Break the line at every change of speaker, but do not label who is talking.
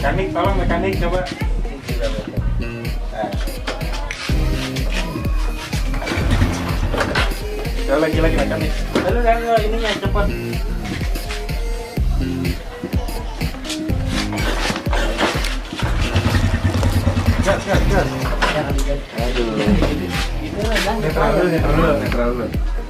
Mekanik, tolong mekanik coba. Nah. Lagi mekanik. Lalu ininya cepat. Gas. Aduh. Netral dulu.